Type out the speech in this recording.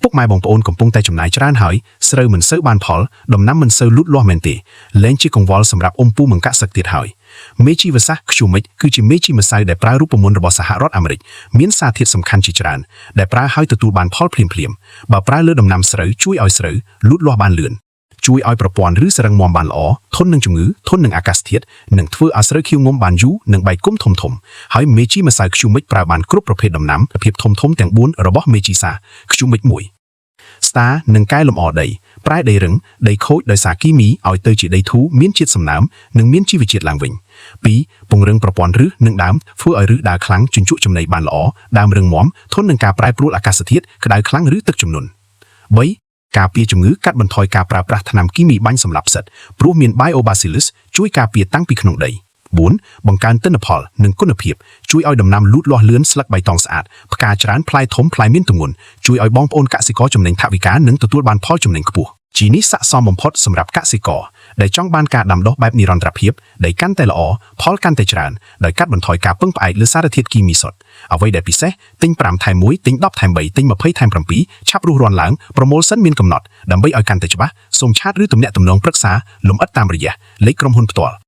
ពុកម៉ែបងប្អូនកំពុងតែចំណាយច្រើនហើយស្រូវមិនសូវបានផលដំណាំមិនសូវលូតលាស់មែនទេលែងជាកង្វល់សម្រាប់អ៊ំពូមង្កសឹកទៀតហើយមេជីវសាស្ត្រខ្ជូមិចគឺជាមេជីម្សៅដែលប្រើរូបមន្តរបស់សហរដ្ឋអាមេរិកមានសារធាតុសំខាន់ជាច្រើនដែលប្រើឲ្យទទួលបានផលភ្លាមៗបើប្រើលើដំណាំស្រូវជួយឲ្យស្រូវលូតលាស់បានលឿនជួយឲ្យប្រព័ន្ធឬសរឹងមាំបានល្អធន់នឹងជំងឺធន់នឹងអាកាសធាតុនិងធ្វើឲ្យស្រូវខៀវងំបានយូរនិងបែកគុំធំធំហើយមេជីម្សៅខ្ជូមិចប្រើបានគ្រប់ប្រភេទដំណាំភាពធំធំទាំង4របស់មេជីសាខ្ជូមិច1ស្តានិងកែលម្អដីប្រែដីរឹងដីខូចដោយសារគីមីឲ្យទៅជាដីធូរមានជាតិសំណើមនិងមានជីវជាតិឡើងវិញ2ពង្រឹងប្រព័ន្ធឫសនិងដើមធ្វើឲ្យឫសដើរខ្លាំងជញ្ជក់ចំណីបានល្អដើមរឹងមាំធន់នឹងការប្រែប្រួលអាកាសធាតុក្តៅខ្លាំងឬទឹកជំនន់3ការពារជំងឺកាត់បន្ថយការប្រើប្រាស់ថ្នាំគីមីបាញ់សម្លាប់ផ្សិតព្រោះមាន Biobacillus ជួយការពារតាំងពីក្នុងដី4បង្កើនទិន្នផលនិងគុណភាពជួយឲ្យដំណាំលូតលាស់លឿនស្លឹកបៃតងស្អាតផ្កាច្រើនផ្លែធំផ្លែមានទម្ងន់ជួយឲ្យបងប្អូនកសិករចំណេញថវិកានិងទទួលបានផលចំណេញខ្ពស់ជីនេះស័ក្តិសមបំផុតសម្រាប់កសិករដែលចង់បានការដាំដុះបែបនិរន្តរភាពដែលកាន់តែល្អផលកាន់តែច្រើនដោយកាត់បន្ថយការពឹងផ្អែកលើសារធាតុគីមីសុទ្ធអ្វីដែលពិសេសទិញ5ថែម1ទិញ10ថែម3ទិញ20ថែម7ឆាប់រុះរាន់ឡើង promotion មានកំណត់ដើម្បីឲ្យកាន់តែច្បាស់សូម chat ឬទំនាក់ទំនងប្រឹក្សាលម្អិតតាមរយៈលេខក្រុមហ៊ុនផ្ទាល់។